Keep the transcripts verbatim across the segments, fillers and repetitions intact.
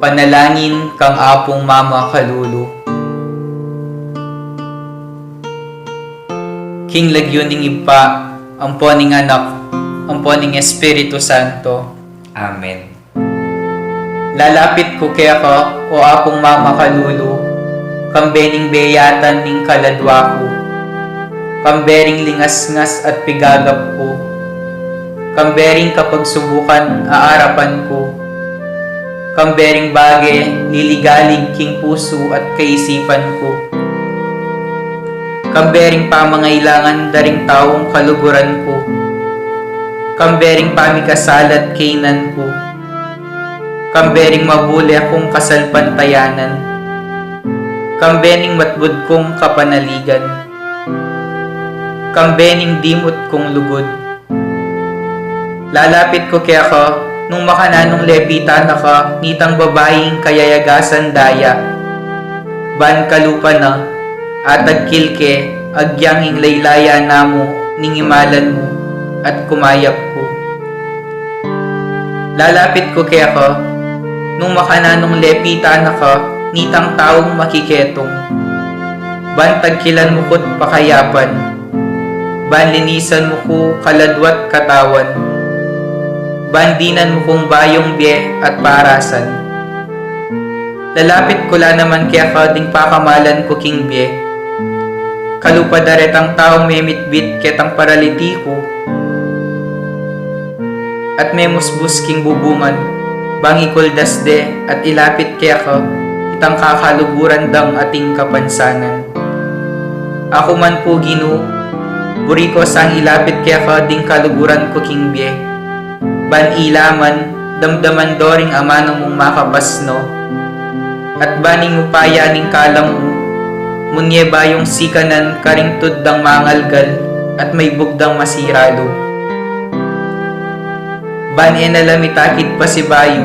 Panalangin kang Apung Mama Kalulu. King lagyu ning Ibpa, ampo ning Anak, ampo ning Espiritu Santo. Amen. Lalapit ku keka, o Apung Mama Kalulu, kambe ning beyatan ning kaladwa ku, kambe ring lingasngas at pigagap ku, kambe ring kapagsubukan a arapan ku, kambe ring bage liligalig king pusu at kaisipan ku, kambe ring pamangailangan da ring taung kaluguran ku, kambe ring pamikasala at kaynan ku, kambe ring mabule kung kasalpantayanan, kambe ning matbud kung kapanaligan, kambe ning dimut kung lugud. Lalapit ku keka, nung makananung lepitan na ka nitang babaing kayayagasan daya. Ban kalupa na, atagkil ke, agyang ing laylaya namu ning imalan mu, at kumayap ku. Lalapit ku keka, nung makananung lepitan na ka nitang taung makiketung. Ban tagkilan mu ku't pakayapan, ban linisan mu ku kaladwa't katawan, ban dinan mu kung bayung bie at parasan. Lalapit ku la naman keka ding pakamalan ku king bie. Kalupa da retang taung memitbit ketang paralitiku at memusbus king bubungan, bang ikuldas de at ilapit keka itang kakaluguran dang ating kapansanan. Aku man pu, Ginu, buri ku sang ilapit keka ding kaluguran ku king bie, ban ila man damdaman do ring amanu mung makapasno, at ban ing upaya ning kalam mu, munye bayung sikanan karing tud dang mangalgal at maibug dang masiralu. Ban e na la mitakit pasibayu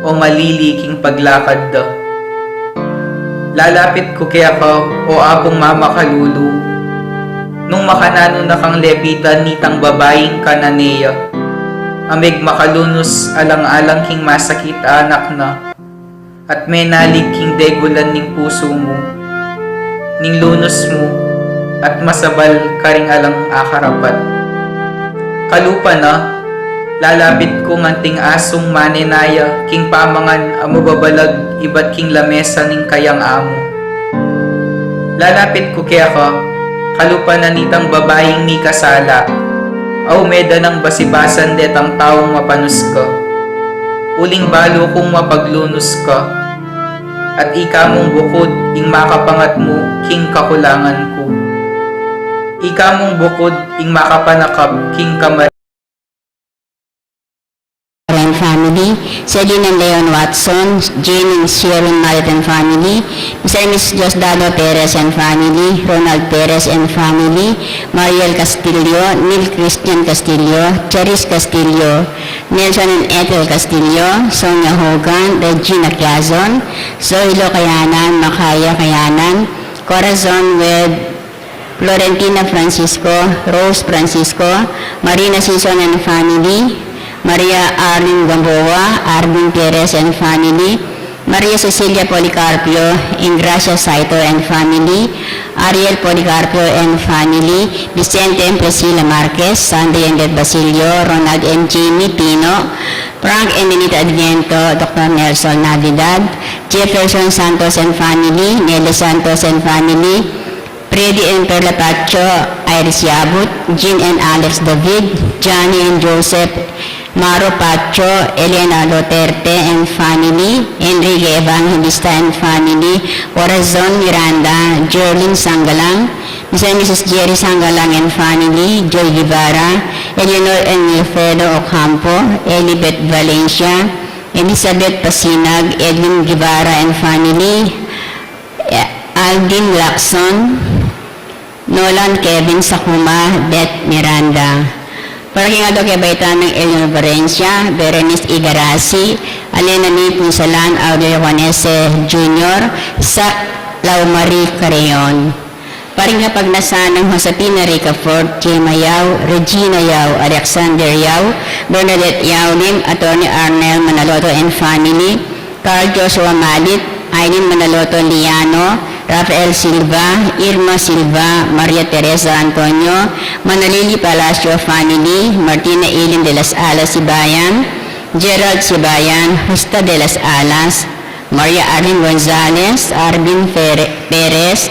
o malili king paglakad da. Lalapit ku keka, o Apung Mama Kalulu, nung makananu na kang lepitan nitang babaing Cananea, a megmakalunus alang-alang king masakit a anak na, at menalig king degulan ning pusu mu, ning lunus mu, at masabal karing alang akarapat. Kalupa na, lalapit ku nganting asung manenaya king pamangan a mababalag ibat king lamesa ning kayang amu. Lalapit ku keka, kalupa na nitang babaing mikasala, a umeda nang basibasan detang taung mapanus ka. Uling balu kung mapaglunus ka, at ika mung bukud ing makapangat mu king kakulangan ku. Ika mung bukud ing makapanakap king kamar- and family, Celine and Leon Watson, Jane and Sharon Mallet and family, Mister and Missus Diosdado Perez and family, Ronald Perez and family, Mariel Castillo, Neil Christian Castillo, Charis Castillo, Nelson and Ethel Castillo, Sonia Hogan, Regina Quijazon, Zoilo Kayanan, Makaya Kayanan, Corazon Webb, Florentina Francisco, Rose Francisco, Marina Sison and family, Maria Arlene Gamboa, Arvin Perez and family, Maria Cecilia Policarpio, Ingracia Saito and family, Ariel Policarpio and family, Vicente and Priscilla Marquez, Sandy and Beth Basilio, Ronald and Jimmy Pino, Frank and Nenita Adviento, Doctor Nelson Navidad, Jefferson Santos and family, Nelly Santos and family, Freddy and Perla Pacho, Iris Yabut, Jean and Alex David, Johnny and Joseph, Maro Pacho, Elena Duterte and family, Enrique Evangelista and family, Corazon Miranda, Jerlyn Sanggalang, Mister and Missus Jerry Sanggalang and family, Joy Guevara, Eleanor and Wilfredo Ocampo, Elibeth Valencia, Elizabeth Pasinag, Edwin Guevara and family, Alvin Lacson, Nolan Kevin Sakuma, Beth Miranda. Para king aldo kebaitan nang Eleanor Valencia, Berenice Igarashi, Alena May Punsalan, Aurelio Juanese Junior, Sa Lau Marie Carreon. Para king kapagnasan nang Josefina Ricafort, Gemma Yao, Regina Yao, Alexander Yao, Bernadette Yao Lim, Attorney Arnel Manaloto and family, Carl Joshua Malit, Aileen Manaloto Liano, Rafael Silva, Irma Silva, Maria Teresa Antonio, Manalili Palacio family, Martina Eileen de las Alas Sibayan, Gerald Sibayan, Justa de las Alas, Maria Arlene Gonzalez, Arvin Fere-, Perez,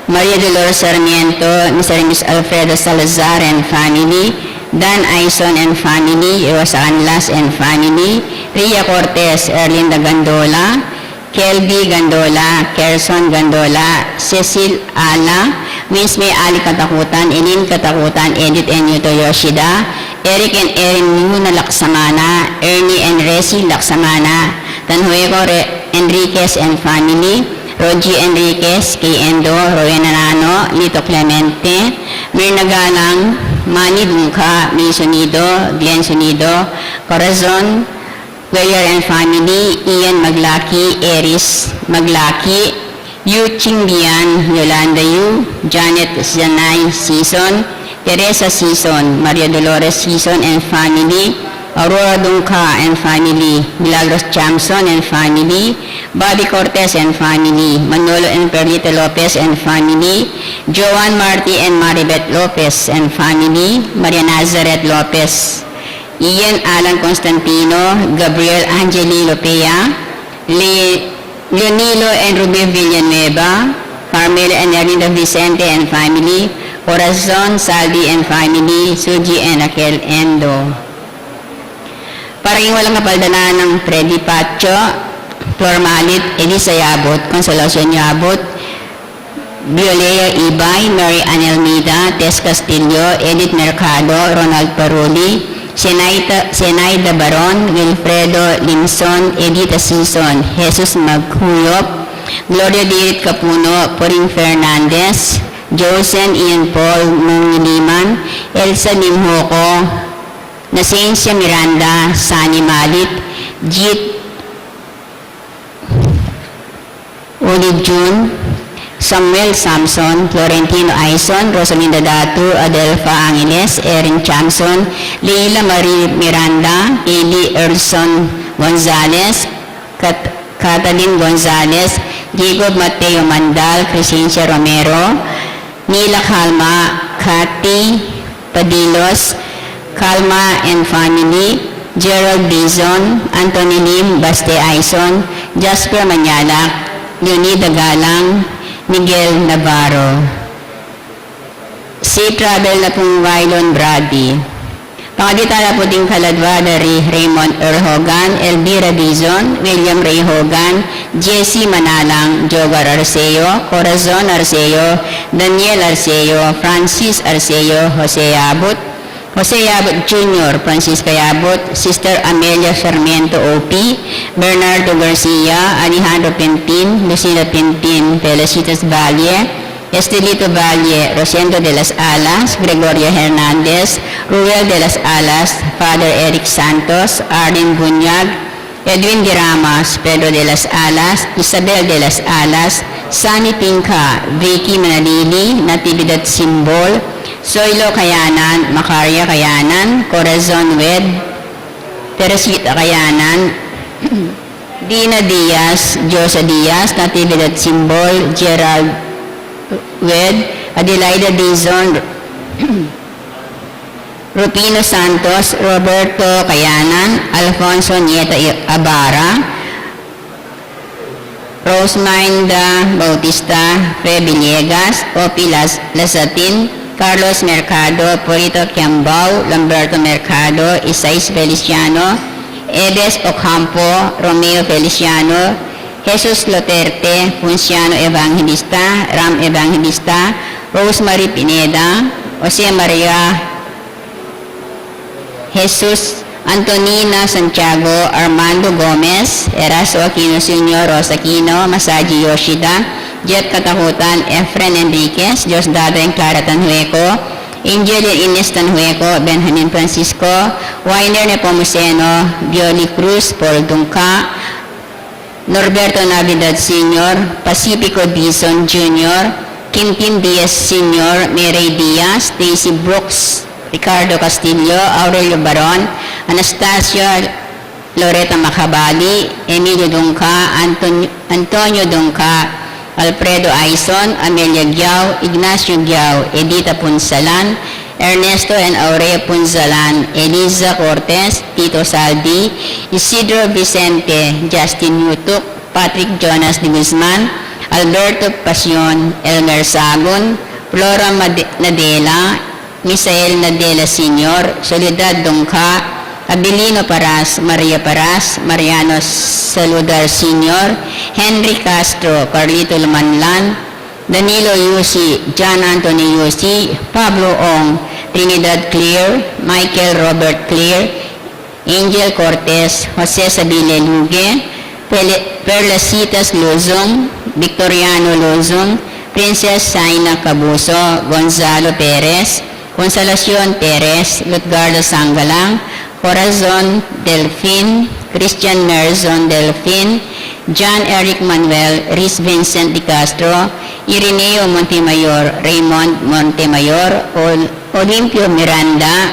Maria Dolores Sarmiento, Mister and Miss Alfredo Salazar and family, Dan Aison and family, Rosa Canlas and family, Ria Cortez, Erlinda Gandola, Kelby Gandola, Kerson Gandola, Cecil Ala, Miss May Ali Katakutan, Eileen Katakutan, Edith and Yuto Yoshida, Eric and Erin Yuna Laksamana, Ernie and Resi Laksamana, Tanhueco Re-, Enriquez and family, Rogie Enriquez, Kay Endo, Rowena Nano, Lito Clemente, Mirna Galang, Manny Dungca, May Sonido, Glenn Sonido, Corazon, Guerrier and family, Ian Maglaki, Eris Maglaki, Yu Chingbian, Yolanda Yu, Janet Zanay Sison, Teresa Sison, Maria Dolores Sison and family, Aurora Dungca and family, Milagros Chamson and family, Bobby Cortez and family, Manolo and Perlita Lopez and family, Joan Marty and Maribeth Lopez and family, Maria Nazareth Lopez, Ian Alan Constantino, Gabriel Angeli Lopea, Le-, Leonilo and Ruby Villanueva, Carmela and Erlinda Vicente and family, Corazon Salvi and family, Suji and Raquel Endo. Para king walang kapaldanan nang Freddy Pacho, Flor Malit, Elisa Yabut, Consolacion Yabut, Violea Ibay, Mary Ann Almeida, Tess Castillo, Edith Mercado, Ronald Paruli, Senaida, Senaida Baron, Wilfredo Limson, Edita Sison, Jesus Maghuyop, Gloria Dirit Capuno, Poring Fernandez, Josen Ian Paul Mungiliman, Elsa Limhoco, Nacencia Miranda, Sani Malit, Jit Uli Jun, Samuel Samson, Florentino Aison, Rosalinda Datu, Adelfa Angeles, Erin Chamson, Leila Marie Miranda, Eli Erson Gonzalez, Kat-, Catalin Gonzalez, Jacob Mateo Mandal, Crescencia Romero, Nila Calma, Cathy Padilos, Calma and family, Gerald Dizon, Anthony Lim, Baste Aison, Jasper Manyalak, Leonida Galang, Miguel Navarro. Safe travel na pung Wailon Brady. Pangadit tala pu ding kaladwa da ri Raymond Earl Hogan, Elvira Dizon, William Ray Hogan, Jesse Manalang, Jogar Arceo, Corazon Arceo, Daniel Arceo, Francis Arceo, Jose Yabut, Jose Yabut Junior, Francisca Yabut, Sister Amelia Sarmiento O P, Bernardo Garcia, Alejandro Pinpin, Lucila Pinpin, Felicitas Valle, Estelito Valle, Rosendo de las Alas, Gregorio Hernandez, Ruel de las Alas, Father Eric Santos, Arlene Bunyag, Edwin Diramas, Pedro de las Alas, Isabel de las Alas, Sunny Pinca, Vicky Manalili, Natividad Simbol, Soilo Kayanan, Macaria Kayanan, Corazon Wed, Teresita Kayanan, Dina Diaz, Josa Diaz, Natividad Simbol, Gerald Wed, Adelaida Dizon, Rufino Santos, Roberto Kayanan, Alfonso Nieta Abara, Roseminda Bautista, Fe Villegas, Opi Las-, Lasatin, Carlos Mercado, Polito Kiambao, Lamberto Mercado, Isais Feliciano, Edes Ocampo, Romeo Feliciano, Jesus Loterte, Ponciano Evangelista, Ram Evangelista, Rosemary Pineda, Jose Maria Jesus, Antonina Santiago, Armando Gomez, Eraso Aquino Senior, Rosa Aquino, Masaji Yoshida, Jet Katakutan, Efren Enriquez, Diosdado and Clara Tanhueco, Angel and Ines Tanhueco, Benjamin Francisco, Winer Nepomuceno, Violi Cruz, Paul Dungca, Norberto Navidad Senior, Pacifico Dizon Junior, Quintin Diaz Senior, Mary Diaz, Daisy Brooks, Ricardo Castillo, Aurelio Baron, Anastasia Loreta Macabali, Emilio Dungca, Anton-, Antonio Dungca, Alfredo Aison, Amelia Giao, Ignacio Giao, Edita Punsalan, Ernesto and Aurea Punsalan, Eliza Cortes, Tito Saldi, Isidro Vicente, Justin Yutuk, Patrick Jonas de Guzman, Alberto Pasion, Elmer Sagun, Flora Made-, Nadela, Misael Nadela Senior, Soledad Dungca, Abilino Paras, Maria Paras, Mariano Saludar Senior, Henry Castro, Carlito Lumanlan, Danilo Yusi, John Anthony Yusi, Pablo Ong, Trinidad Clear, Michael Robert Clear, Angel Cortez, Jose Sabile Luge, Pele-, Perlasitas Luzon, Victoriano Luzon, Princess Saina Cabuso, Gonzalo Perez, Consolacion Perez, Lutgarda Sangalang, Corazon Delfin, Christian Merzon Delfin, John Eric Manuel, Rhys Vincent de Castro, Irineo Montemayor, Raymond Montemayor, Ol-, Olimpio Miranda,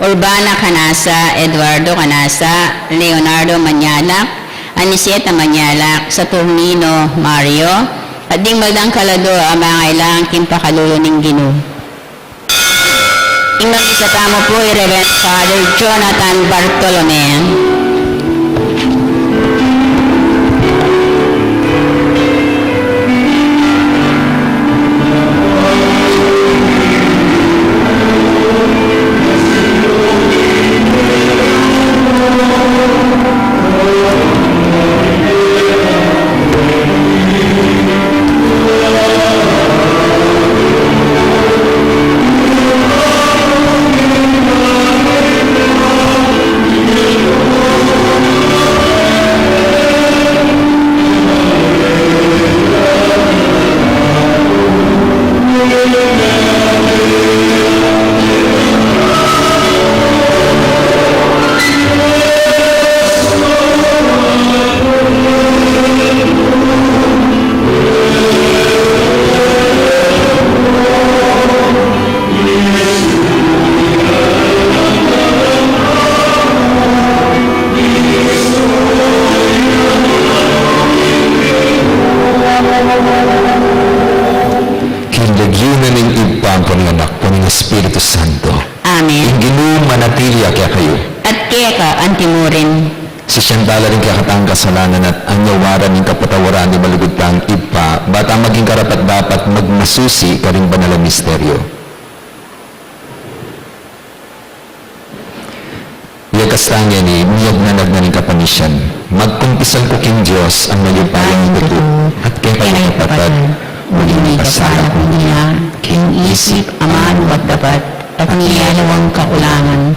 Urbana Canasa, Eduardo Canasa, Leonardo Mañalac, Aniceta Mañalac, Saturnino Mario, at ding magdang kaladua a mangailangan king pakalulu ning Ginu. Ing misa tamu pu i Reverend Father Jonathan Bartolome. King lagyu na ning Ibpa, ampo ning Anak, ampo ning Espiritu Santo. Amen. Ing Ginu manatili ya kekayu. At keka antimurin. Sisian tala ring kekatang kasalanan at anyawaran ing kapatawaran ning malugud tang Ibpa, ba tang maging karapat-dapat magmasusi karing banal a misteryo. Yakas tang ngeni, miyagnanag na ning kapanisian. Magkumpisal ku king Dios a mayupayang tutu, at kekayu kapatad, uling mikasala ku kaniya, king isip, amanu at dapat, at king aliwang kakulangan.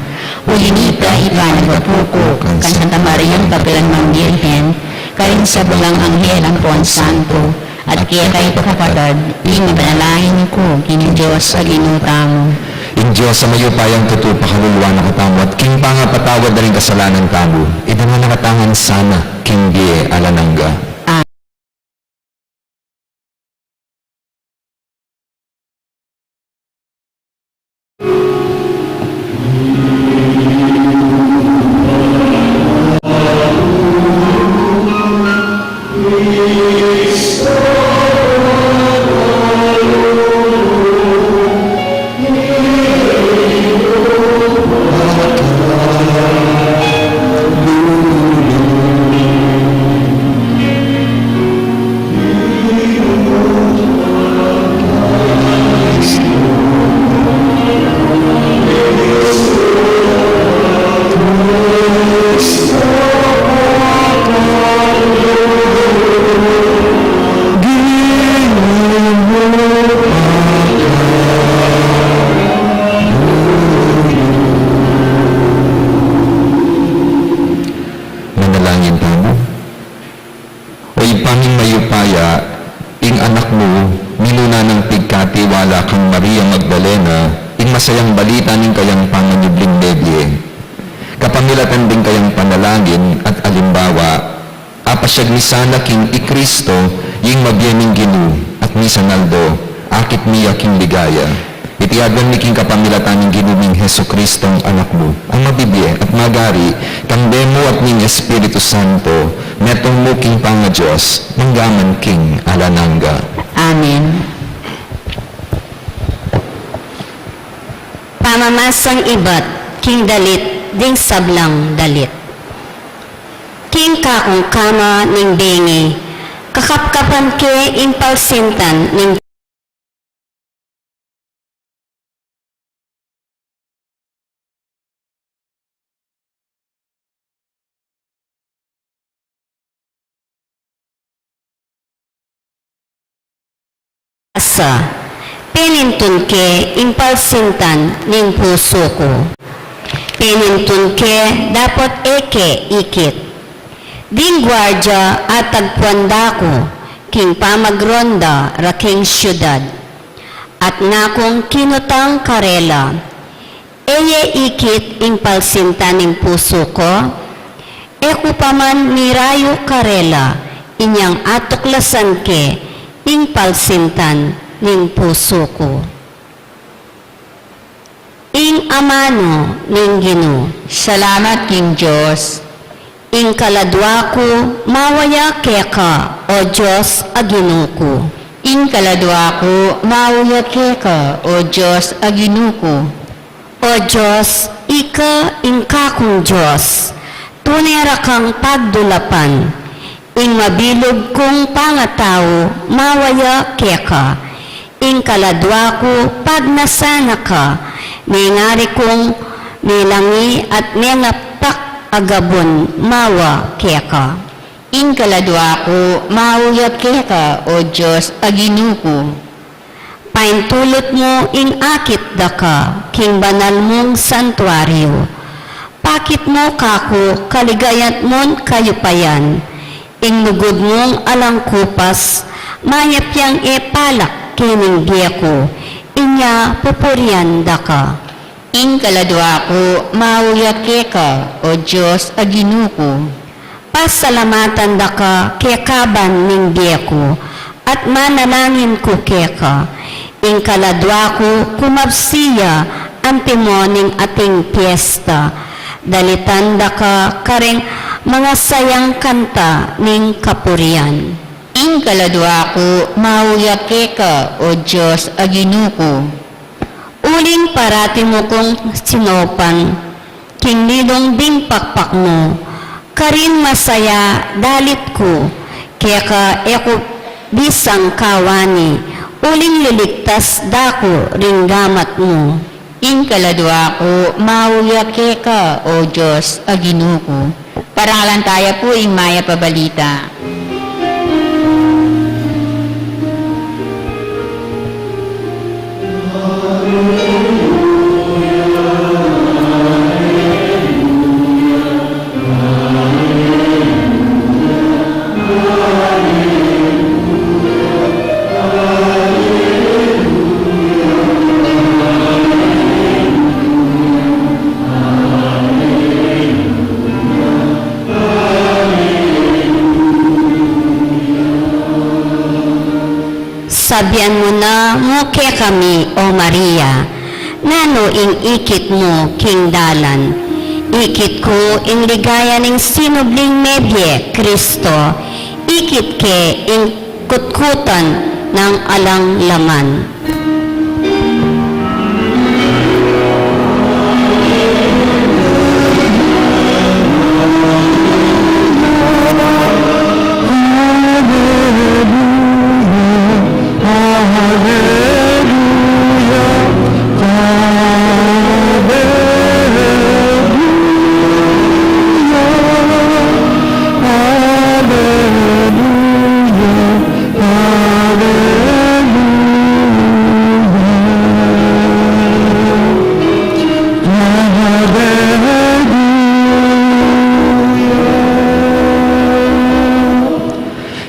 Uli na nita, ipanagapu ku kang Santa Mariang kapilan mang Birhen, karing sablang anghel ampon santo, at kekayu kapatad, ing ipanalangin ku king Dios a Ginu tamu. Ing Dios a mayupayang tutu pakaluluan na katamu, at king pangapatawad na ring kasalanan tamu, idala na katamu ngan sana king bie alang angga. Manalangin tamu. O Ibpa ming mayupaya, ing Anak mu, minuna nang pigkatiwala kang Maria Magdalena ing masayang balita ning kayang pamanyubling mebie. Kapamilatan ding kayang panalangin at alimbawa, apasiag mi sana king i Kristo, ing mabie ming Ginu, at misan aldo, akit mi ya king ligaya. Piaduan mi king kapamilatan ning Ginu ming Jesucristong Anak mu, a mabibie at magari, kambe mu at ning Espiritu Santo, metung mu king pangaDios, manggaman king alang angga. Amen. Pamamasang ibat king dalit ding sablang dalit. King kakung kama ning bengi, kakapkapan ke ing palsintan ning Asa, penintun ke ing palsintan ning pusu ku. Penintun ke dapot e ke ikit. Ding guardia a tagpuan da ku king pamagronda ra king siudad. At nakung kinutang karela, e ye ikit ing palsintan ning pusu ku? E ku pa man mirayu karela inyang atuklasan ke ing palsintan ning pusu ku. Ing amanu ning Ginu. Salamat king Dios. Ing kaladua ku, mawa ya keka, O Dios a Ginu ku. Ing kaladua ku, mawa ya keka, O Dios a Ginu ku. O Dios, ika ing kakung Dios, tune ra kang pagdulapan. Ing mabilug kung pangatau, mawa ya keka. Ing kaladua ku, pagnasan na ka. Mengari kung melangi at mengapak a gabun, mawa keka. Ing kaladua ku, mawa ya keka, O Dios a Ginu ku. Paintulut mu ing akit da ka king banal mung santuario. Pakit mu kaku kaligayan at kayupayan. Ing lugud mung alang kupas, mayap yang epalak kening bie ku, inya pupurian da ka. Ing kaladua ku, mawa ya keka, O Dios a Ginu ku. Pasalamatan da ka kekaban ning bie ku, at manalangin ku keka. Ing kaladua ku, kumabsi ya antimo ning ating piesta. Dalitan da ka karing mangasayang kanta ning kapurian. Ing kaladua ku, mawa ya keka, O Dios a Ginu ku. Uling parati mu kung sinaupan king lilung ding pakpak mu, karin masaya dalit ku, keka e ku bisang kawani, uling liligtas da ku ring gamat mu. Ing kaladua ku, mawa ya keka, O Dios a Ginu ku. Parangalan taya pu ing Mayap a Balita. Sabian mu na mu kekami, O Maria, nanu ing ikit mu king dalan. Ikit ku ing ligaya ning sinubling mebie, Kristo. Ikit ke ing kutkutan nang alang laman.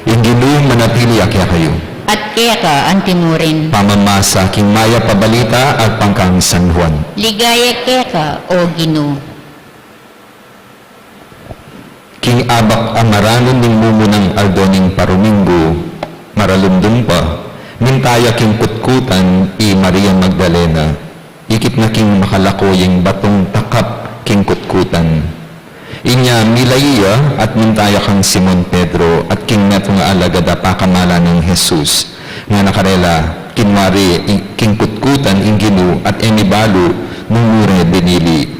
Ing Ginu manatili ya kekayu. At keka antimurin. Pamamasa king Mayap a Balita agpang kang San Juan. Ligaya keka, O Ginu. King abak a maranun ning mumunang aldo ning paruminggu, maralumdum pa, Minta ya king kutkutan i Maria Magdalena, ikit na king makalako yang batung takap king kutkutan. Inya milai ya at minta ya kang Simon Pedro at king metung a alagad a pakamalan nang Jesus, ngana karela, kinwari i-, king kutkutan ing Ginu at e mi balu nung nure binili.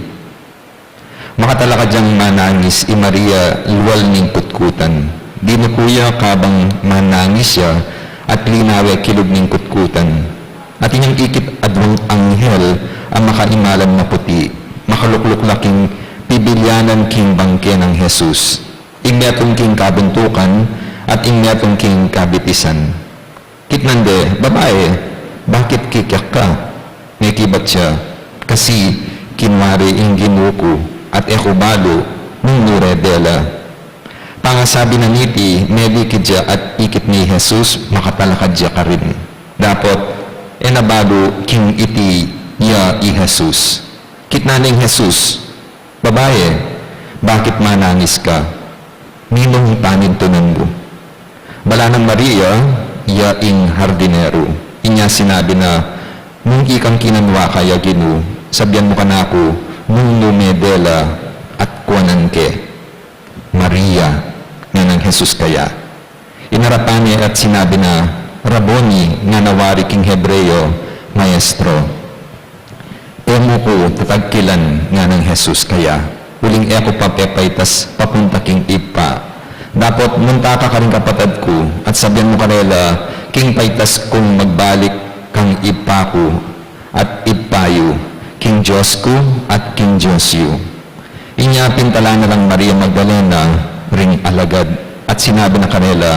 Makatalakad yang manangis i Maria lual ning kutkutan. Dinuku ya kabang manangis ya at linawe kilub ning kutkutan. At inyang ikit adwang anghel a makaimalan maputi, makalukluk la king pibilyanan king bangke nang Jesus. Ing metung king kabuntukan at ing metung king kabitisan. Kitnan de, "Babae, bakit kikyak ka?" Mekibat ya, "Kasi kinwari ing Ginu ku at e ku balu nung nure dela." Pangasabi na niti, melikid ya at ikit ne i Jesus, makatalakad ya karin. Dapot e na balu king iti ya i Jesus. Kitnan neng Jesus, "Babae, bakit manangis ka? Ninung panintunan mu?" Bala nang Maria, ya ing hardinero. Inya sinabi na, "Nung ikang kinanwa ka ya Ginu, sabian mu kanaku nung nume dela at kuanan ke." "Maria," nganang Jesus kaya. Inarapan ne at sinabi na, "Rabboni," ngana wari king Hebreo, "Maestro." "E mu ku tatagkilan," nganang Jesus kaya, "uling e ku pa pepaitas papunta king Ibpa. Dapot munta ka karing kapatad ku at sabian mu karela, king paitas kung magbalik kang Ibpa ku at Ibpa yu, king Dios ku at king Dios yu." Inya pintalan na lang Maria Magdalena ring alagad at sinabi na karela,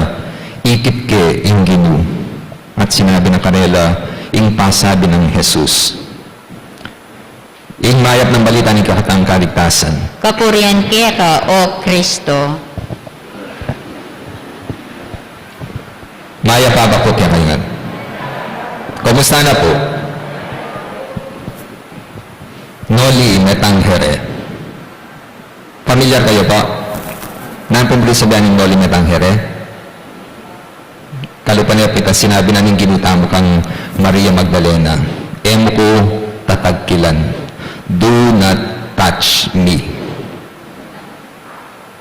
"Ikit ke ing Ginu." At sinabi na karela ing pasabi nang Jesus. Ing mayap nang balita ning kakatang kaligtasan. Kapurian keka, O Kristo. Mayap a abak pu kekayu ngan. Kumusta na pu? Noli me tangere. Pamilyar kayu pu? Nanu pung buri sabian ning noli me tangere? Kalupa ne pita, sinabi na ning Ginu tamu kang Maria Magdalena, "E mu ku tatagkilan. Do not touch me."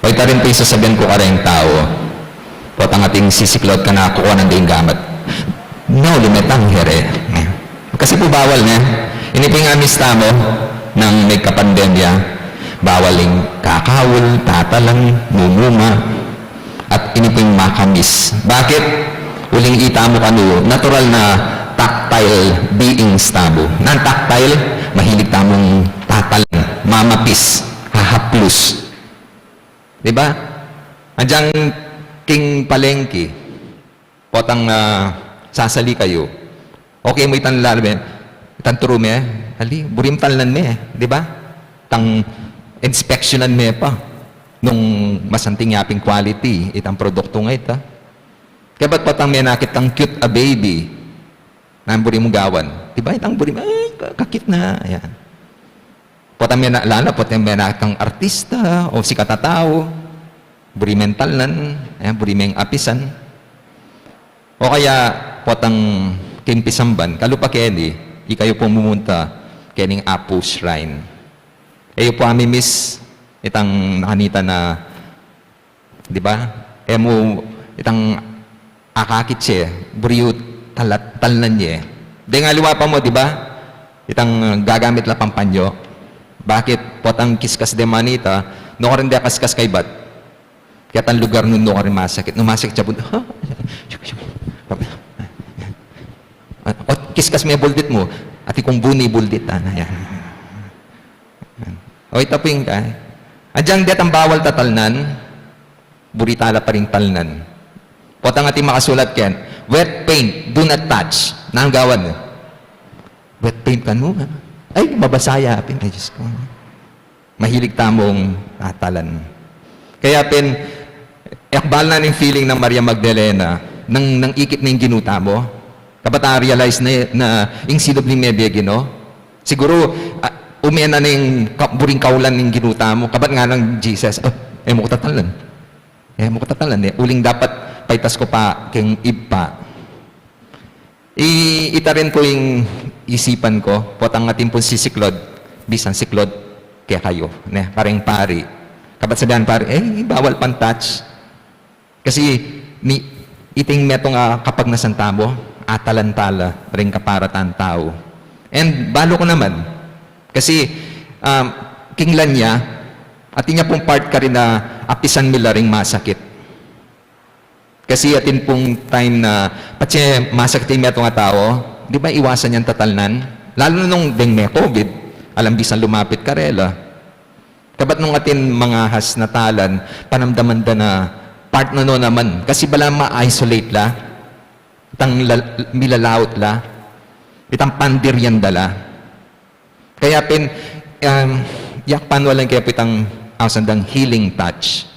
O ita rin pu ing sasabian ku kareng tau, potang ating sisiklaud kanaku, kukuanan da ing gamat, "Noli me tangere." Kasi pu bawal ne. Ini pu ing amis tamu nang migkapandemya, bawal ing kakaul, tatalan, mumuma. At ini pu ing makamis. Bakit? Uling ita mu kanu, natural na tactile beings tamu. Nanu ing tactile? Mahilig tamung tatalan, mamapis, hahaplus. Di ba? Adyang king palengke, potang, ah, sasali kayu. Okay mu itang lalam, itang turu me, ali, buri mung talnan me, di ba? Tang inspeksyonan me pa nung masanting ya pin quality itang produktu a ita. Kaybat potang menakit kang cute a baby, nanu buri mung gawan? Di ba? Itang buri mu, "Ay, ka-, kakit na." Ayan. Potang mena-, lalo na potang menakit kang artista o sikat a tau, buri meng talnan, ayan, buri meng apisan. O kaya, potang king pisamban, kalupa keni, ikayu pung mumunta kening Apu Shrine. E yu pu amimiss itang nakanita na, di ba? E mu itang akakit ye, buri yu talat-, talnan ye. Deng aliwa pa mu, di ba? Itang gagamit la pang panyo. Bakit? Potang kiskas de manita, nukarin de kaskas kaybat. Ketang lugar nung nukarin masakit. Nung masakit ya buntu, ha? O, kiskas me buldit mu. Atin kung buni buldit, ana, yan. O, ita pin ka. Adyang detang bawal tatalnan, buri tala pa ring talnan. Potang atin makasulat ken, "Wet paint, do not touch." Nanu gawan? Wet paint kanu, ha? Ay, mabasa ya pin. Ay, Diyos ko. Mahilig tamung tatalan. Kaya pin, e ku balu nanu ing feeling nang Maria Magdalena, nang, nang ikit ne ing Ginu tamu. Kabat a-realize ne na ing sinubli me bie Ginu. Siguru, a, ume na ning ka-, buring kaulan ning Ginu tamu. Kabat nganang Jesus, "O, e mu ku tatalnan. E mu ku tatalnan, e. Uling dapat paitas ku pa keng Ibpa." I, ita rin pu ing isipan ku, potang atin pung sisiklod, bisan siklod kekayu, ne, kareng pari. Kabat sabian pari, "Eh, bawal pang-touch." Kasi, ni, iting metung a kapagnasan tamu, atalan tala ring kaparatan tau. And balu ku naman, kasi, um, king lanya, atin ya pung part karin a apisan mi la ring masakit. Kasi atin pung time na patse masakit ing metung a tau, di ba iwasan yang tatalnan? Lalu na nung deng me-COVID, alang bisan lumapit karela. Kabat nung atin mangahas na talan, panamdaman da na part na no naman. Kasi bala ma-isolate la, itang la-, milalaut la, itang pandiryan da la. Kaya pin, um, yakpan wa lang kaya pu itang ausan dang healing touch.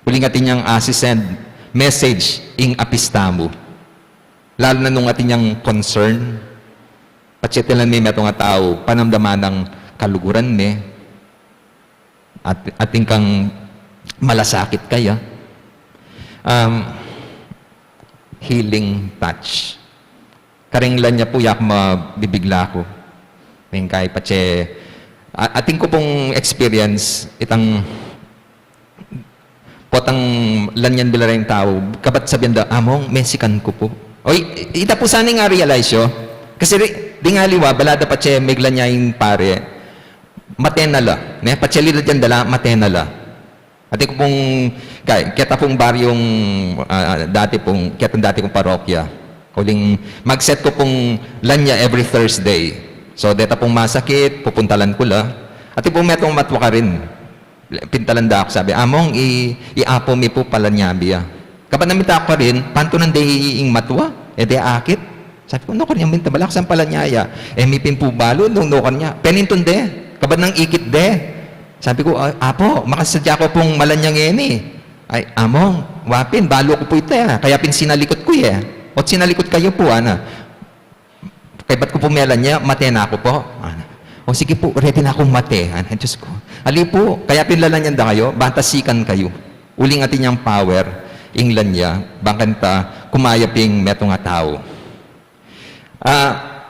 Uling atin yang asi-send message ing apis tamu. Lalu na nung atin yang concern, patse atilan me metung a tau, panamdaman nang kaluguran me, at, atin kang malasakit kaya. Um, healing touch. Kareng lanya pu yak mabibigla ku. Mengkay patse, a-, atin ku pung experience, itang potang lanyan bila reng tau, kabat sabian da, "Among, mesikan ku pu." Oy, i-, ita pu sana ing a-realize yu. Kasi ri-, ding aliwa, bala da patse meglanya ing pare, mate na la. Ne, patse lilad yang dala, mate na la. Atin ku pung, kay, keta pung baryung, ah, dati pung, ketang dati kung parokya. Uling mag-set ku pung lanya every Thursday. So, deta pung masakit, pupuntalan ku la. Atin pung metung matwa karin. Pintalan da ku, sabi, "Among, i-, iapu mi pu palanyabi ya." Kabat na mita ku karin, pantunan de ing matwa, e de akit. Sabi ku, "Nukan ya minta, bala ku sang palanya ya." E mi pin pu balu nung nukan ya. Penintun de, kabat nang ikit de. Sabi ku, "A-, apu, makasadya ku pung malanya ngeni." "Ay, Among, wa pin, balu ku pu ita ya. Kaya pin sinalikut ku ya." "Ot sinalikut kayu pu?" ana. "Kaybat ku pu melanya, mate na ku pu." Ana. "O sige pu, ready na kung mate." Ana, Diyos ku. Ali pu, kaya pin lalanyan da kayu, bang ta sikan kayu. Uling atin yang power ing lanya, bang kanita kumayap ing metung a tau. Ah,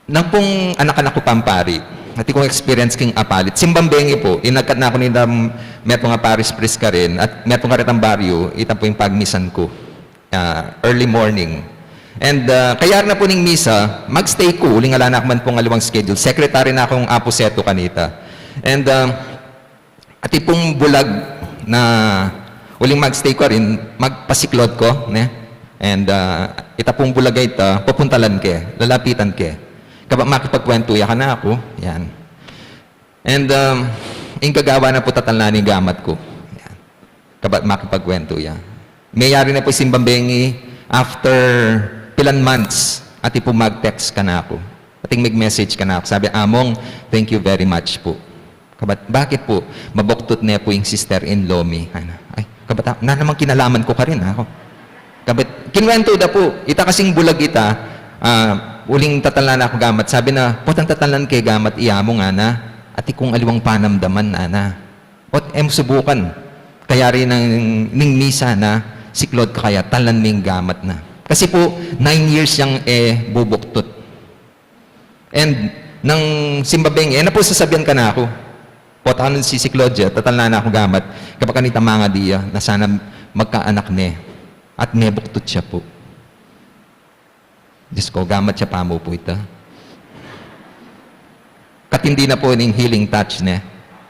nang pung anak-anak ku pang pari, atin kung experience king apalit. Simbang bengi pu, inagkat na ku nitang metung a parish priest karin, at metung karetang baryu, ita pu ing pagmisan ku. Ah, early morning. And, ah, kayari na pu ning misa, mag-stay ku, uling ala na ku man pung aliwang schedule. Secretary na kung apuseto kanita. And, ah, atin pung bulag na uling mag-stay ku karin, magpasiklod ku, ne? And, ah, ita pung bulag a ita, pupuntalan ke, lalapitan ke. Kabat makipagkwentu ya kanaku, yan. And, um, ing gagawan na pu, tatalnan ing gamat ku. Yan. Kabat makipagkwentu ya. Meyari na pu ing simbang bengi, after pilan months, atin pu mag-text kanaku. Atin meg-message kanaku. Sabi, "Among, thank you very much pu." Kabat, "Bakit pu?" "Mabuktut ne pu ing sister-in-law mi." Ana, ay, kabat, na namang kinalaman ku karin, aku. Kabat, kinwentu da pu, ita kasing bulag ita, ah, uling tatalnan na ku gamat. Sabi na, "Potang tatalnan ke gamat i Among, ana, atin kung aliwang panamdaman, ana." Ot, e mu subukan. Kayari nang ning misa na, siklod ka kaya, talnan me ing gamat na. Kasi pu, nine years yang e bubuktut. And nang simbang bengi, e na pu sasabian kanaku. Pota nung sisiklod ya, tatalnan na ku gamat. Kabat kanita mangadi ya, na sana magkaanak ne. At mebuktut ya pu. Diyos ku, gamat ya pamu pu ita. Katindi na pu ning healing touch ne.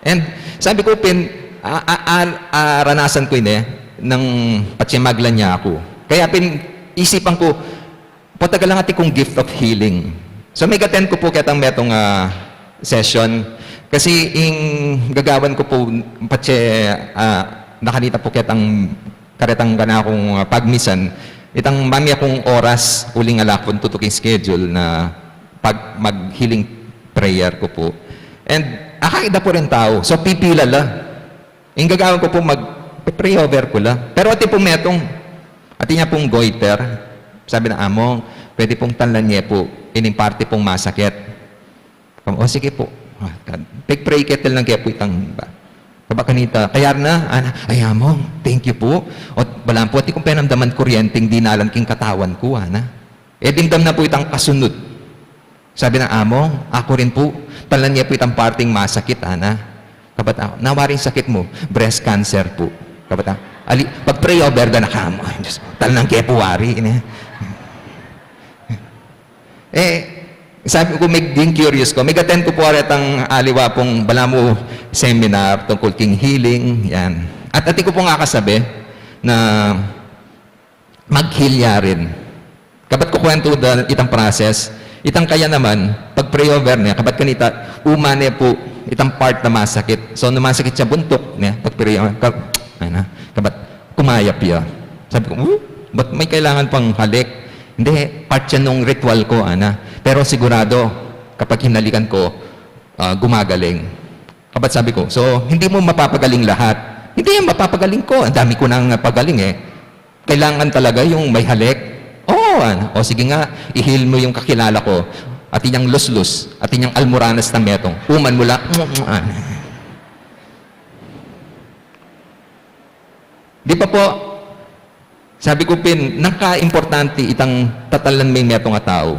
And sabi ku pin, a, a, a, aranasan ku ini, nang patse maglan ya aku. Kaya pin, isipan ku, pota galang atin kung gift of healing. So, meg-attend ku pu ketang metung, ah, session. Kasi ing gagawan ku pu, patse, ah, nakanita pu ketang karetang kanakung, ah, pagmisan, itang mamie kung oras, uling ala ku pung tutuking schedule na pag, mag-healing prayer ku pu. And, akakit da pu reng tau. So, pipila la. Ing gagawan ku pu, mag-pray over ku la. Pero atin pung metung, atin ya pung goiter. Sabi na, "Among, pwede pung talnan ye pu ining parte pung masakit." Kam, "O, sige pu." Ah, kan, pig-pray ke, talnan ke pu itang ba. Kabat kanita, kayari na, ana, "Ay, Among, thank you pu. O, balamu pu, atin kung penamdaman kuryenteng dinalan king katawan ku, ana." E dimdam na pu itang kasunut. Sabi na, "Among, aku rin pu, talan ye pu itang parting masakit, ana." Kabat aku, "Nanu ing sakit mu?" "Breast cancer pu." Kabat aku, "Ali, pag-pray over da na ka mu." Ay, Diyos, talan ke pu wari, ini. E, sabi ku, meging curious ku, meg-attend ku pu retang aliwa pung balamu seminar tungkul king healing, yan. At atin ku pung akasabi na mag-heal ya rin. Kabat ku kwentu da itang process, itang kaya naman, pag-pray over ne, kabat kanita, uma ne pu itang part na masakit. So, nung masakit ya buntuk, ne, pag-pray over, ka-, ana, kabat kumayap ya. Sabi ku, "Uh, ba't may kailangan pang halik?" "Hindi, part ya nung ritual ku, ana. Pero sigurado, kapag hinalikan ku, ah, gumagaling." Kabat sabi ku, "So, hindi mu mapapagaling lahat?" "Hindi, mapapagaling ku. Ang dami ku nang napagaling, e." "Kailangan talaga yung may halik?" "Oo, ana." "O, sige nga, i-heal mu yung kakilala ku. Atin yang luslus, atin yang almoranas na metung. Uman mu la." Di ba pu, sabi ku pin, nanu ka importante itang tatalan me ing metung a tau.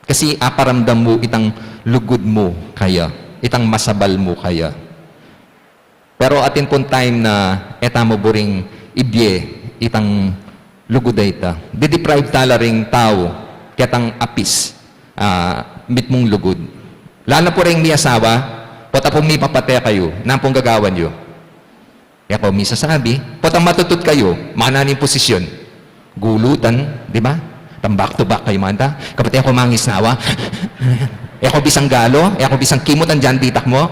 Kasi aparamdam mu itang lugud mu kaya, itang masabal mu kaya. Pero atin pung time na e tamu buring ibie itang lugud a ita. Dideprive tala ring tau ketang apis, ah, mitmung lugud. Lalu na pu ring miasawa, pota pung mipapate kayu, nanu pung gagawan yu? E kayu misasabi, potang matutut kayu, mana ning posisyon. Gulutan, di ba? Tang back to back kayu manta. Kabat e kayu mangisnawa. E kayu bisang galo, e kayu bisang kimut, andiyan ditak mu.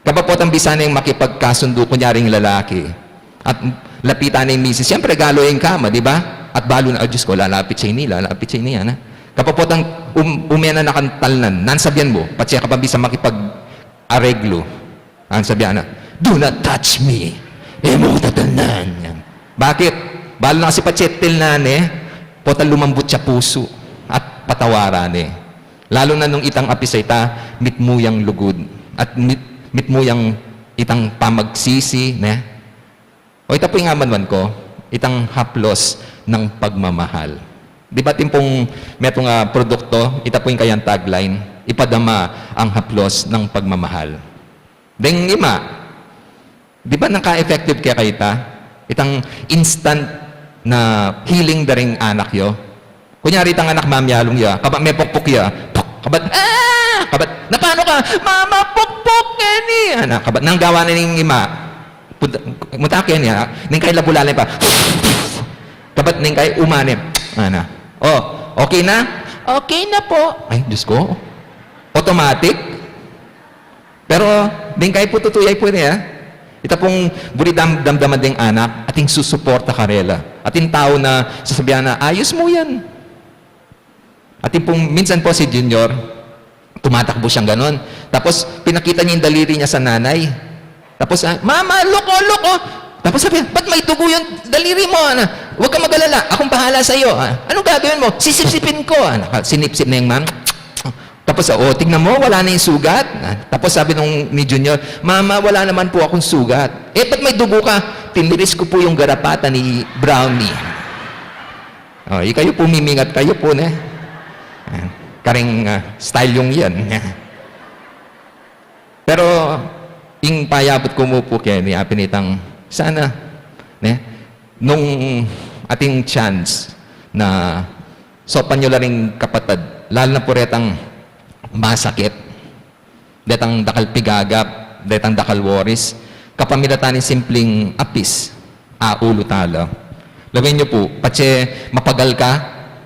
Kabat potang bisa neng makipagkasundu, kunyaring lalaki. At lapitan neng misis, siyempre galo ing kama, di ba? At balu na, "Ay, Diyos ku, lalapit siya ini, lalapit siya ini, ana." Kabat potang um-, umena na kang talnan, nanu ing sabian mu, patse ka pa bisang makipag-areglu. Ang sabian na, "Do not touch me." E mu ku tatalnan. Yan. Bakit? Balu na kasi patse tilnan ne, potang lumambut ya pusu at patawaran ne. Lalu na nung itang apis a ita, mitmu yang lugud, at mit-, mitmu yang itang pamagsisi, ne? O ita pu ing amanuan ku, itang haplos ng pagmamahal. Di ba atin pung metung a produkto, ita pu ing kayang tagline, "Ipadama ang haplos ng pagmamahal." Deng ima, di ba naka-effective kaya kaya ita? Itang instant na healing da ring anak yu. Kunyari itang anak mamialung ya, kabat mepukpuk ya, puk, kabat, "Ah!" Kabat, "Na, paano ka?" "Mama, pukpuk, Kenny!" Ana, kabat, nanu ing gawa na ning ima? Punta, punta Kenny, ah. Neng kai labulalan pa. Kabat neng kai uma ne. Ana. "O, okay na?" "Okay na po." Ay, Diyos ku. Automatic? Pero, deng kai pu tutu ya pu ini, ah. Ita pung buri dam-, damdaman deng anak, atin susuporta karela. Atin tau na sasabian na, "Ayos mu yan." Atin pung minsan pu si Junior, tumatakbo siyang ganon. Tapos, pinakita niya yung daliri niya sa nanay. Tapos, ah, "Mama, look, oh, look, oh." Tapos sabi, "Ba't may dugo yung daliri mo?" Ana, "Huwag ka mag-alala, akong bahala sa'yo." Ah, "Anong gagawin mo?" "Sisipsipin ko." Ana, sinipsip na yung mama. Tapos, "O, tignan mo, wala na yung sugat." Ah, tapos sabi nung ni Junior, "Mama, wala naman po akong sugat." "Eh, ba't may dugo ka?" "Tiniris ko po yung garapata ni Brownie." O, ikayu pu, mimingat kayu pu, ne? Ah, karing, ah, style yung yan. Pero, ing payabut ku mu pu keni, apin itang, sana, ne? Nung atin chance na saupan yu la ring kapatad, lalu na pu retang masakit, detang dakal pigagap, detang dakal worries, kapamilatan ning simpleng apis, aulu tala. Lawen yu pu, patse mapagal ka,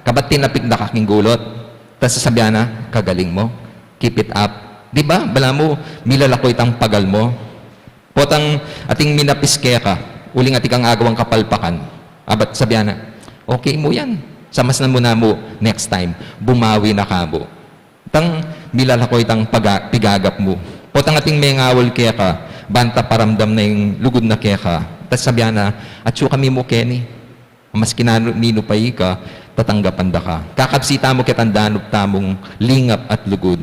kabat tinapik da ka king gulut, tas sasabian na, "Kagaling mo, keep it up." Di ba? Balamu, milalako itang pagal mu. Potang ating minapis keka, uling atin kang agawang kapalpakan. Abat sabian na, "Okay mu yan. Samasnan mu namu next time. Bumawi na ka mu." Tang milalako itang paga-, pigagap mu. Potang ating mengawul keka, banta paramdam na ing lugud na keka. Tas sabian na, "Atsu kami mu keni. Maski nanu, ninu pa ika, tatanggapan da ka." Kakabsi tamu ketang danup tamung lingap at lugud.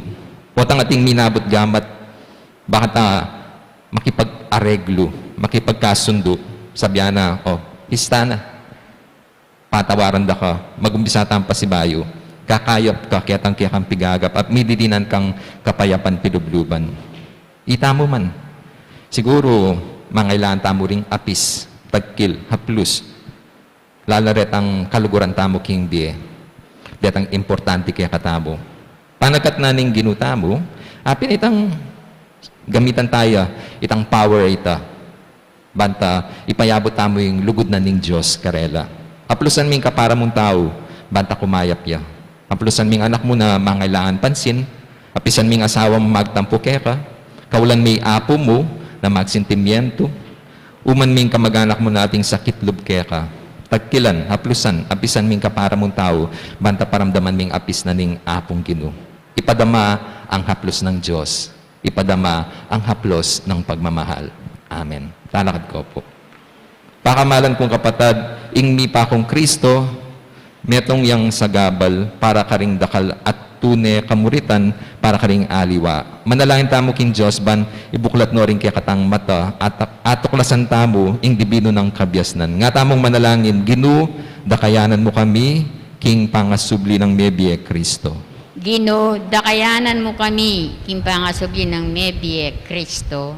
Potang ating minabut gamat, baka ta makipag-areglu, makipagkasundu, sabian na, "O, pista na." patawaran da ka, magumpisa tang pasibayu, kakayap ka ketang kekang pigagap, at mididinan kang kapayapan pilubluban. Ita mu man, siguru, mangailangan tamu ring apis, tagkil, haplus, lala retang kaluguran tamu king bie, detang importante kekatamu. Panagkat na ning Ginu tamu, apin itang gamitan taya itang power ita, banta ipayabut tamu ing lugud na ning Dios karela. Aplusan ming kapara mung tau, banta kumayap ya. Aplusan ming anak mu na mangailangan pansin, apisan ming asawa mu magtampu keka, kaulan me apu mu na magsentimientu, uman ming kamaganak mu na ating sakit lub keka. Tagkilan, aplusan, apisan ming kapara mung tau, banta paramdaman ming apis na ning Apung Ginu. Ipadama ang haplus ng Dios. Ipadama ang haplos ng pagmamahal. Amen. Talakad ko po. Pakamalan kung kapatad, ing mipa kung Kristo, metung yang sagabal para karing dakal at tune kamuritan para karing aliwa. Manalangin tamu king Dios ban ibuklat no ring kekatang mata at atuklasan tamu ing dibinu nang kabiasnan. Nga tamung manalangin, Ginu, dakayanan mu kami king pangasubli nang mebie Kristo. Ginu, dakayanan mu kami king pangasubli nang mebie Kristo.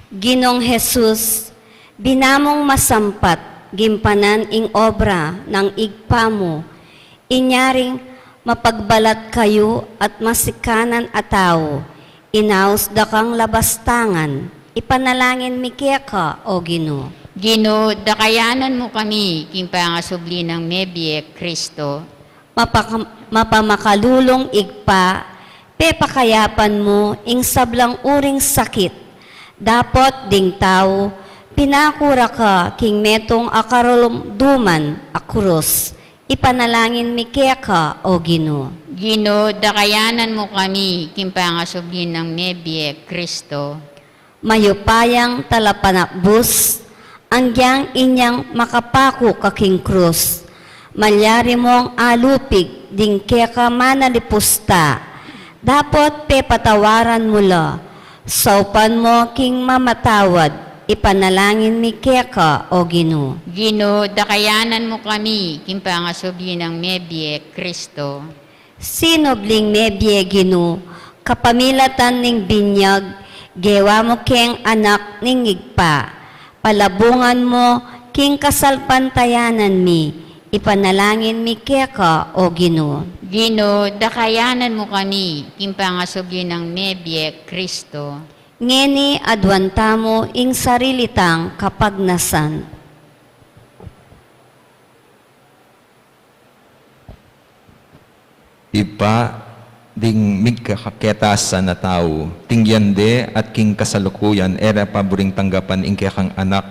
Ginung Jesus, bina mung masampat gimpanan ing obra nang Ibpa mu, inya ring mapagbalat kayu at masikanan a tau, inaus da kang labastangan, ipanalangin mi keka, O Ginu. Ginu, dakayanan mu kami king pangasubli nang mebie Kristo. Mapaka-, mapamakalulung Ibpa, pepakayapan mu ing sablang uring sakit. Dapot ding tau, pinakura ka king metung a karumduman a krus. Ipanalangin mi keka, O Ginu. Ginu, dakayanan mu kami king pangasubli nang mebie Kristo. Mayupayang talapanakbus, anggiyang inyang makapaku ka king krus, malyari mung alupig ding keka manalipusta, dapot pepatawaran mu la, saupan mu king mamatawad, ipanalangin mi keka, O Ginu. Ginu, dakayanan mu kami king pangasubli nang mebie Kristo. Sinubling mebie Ginu, kapamilatan ning binyag, gewa mu keng anak ning Ibpa. Palabungan mu king kasalpantayanan mi, ipanalangin mi keka, O Ginu. Ginu, dakayanan mu kami king pangasubli nang mebie Kristo. Ngeni aduan tamu ing sarili tang kapagnasan. Ibpa, ding migkakaketasan a tau, tingyan de at king kasalukuyan, e ra pa buring tanggapan ing kekang anak,